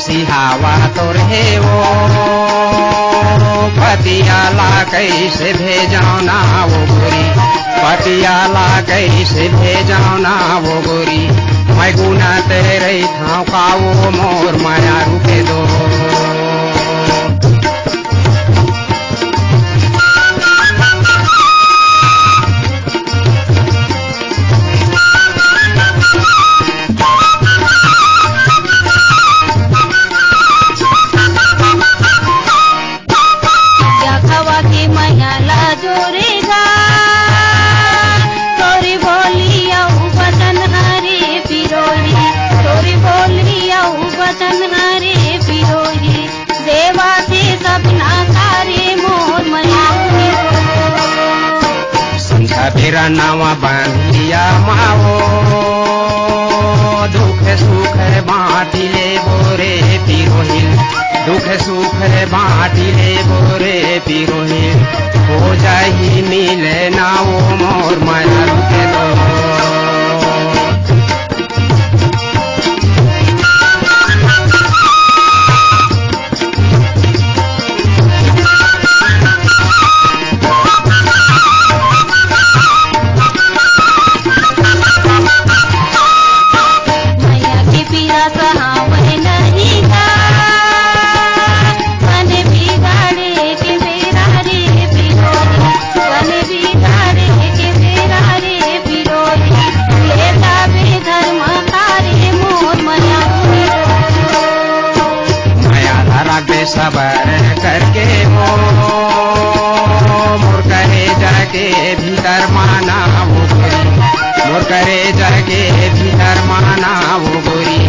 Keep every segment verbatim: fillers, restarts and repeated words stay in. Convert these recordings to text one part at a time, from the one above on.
सिहावा तोर हे वो, पतिया ला कइसे भेजव ना वो गोरी, पतिया ला कइसे भेजव ना वो गोरी, मैं गुनत रहिथंव का वो मोर मया रूपे दो। जखवा के मया ला जोरे गा, तोरी बोली अउ बचन हरे पिरोही, तोरी बोली अउ बचन हरे पिरोही। देवा से सपना तारे मोर मया। संझा बेरा नवा बांधिया मावो, दुख सुख बांटी ले बोरे पिरोहिल, दुख सुख बांटी ले बोरे पिरोहिल, हो जाही मिले ना वो मोर मया के दो। मया के पीरा सहावय नहीं गा, मन बिगाड़े के बेरा रे पिरोही, मन बिगाड़े के बेरा रे पिरोही, ले जाबे धर्म तारे मोर मया। मया ला राखबे सबर करके वो, मोर करेजा के भीतर माना वो गोरी, मोर करेजा के भीतर माना वो गोरी,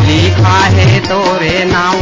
लिखा हे तोरे नाव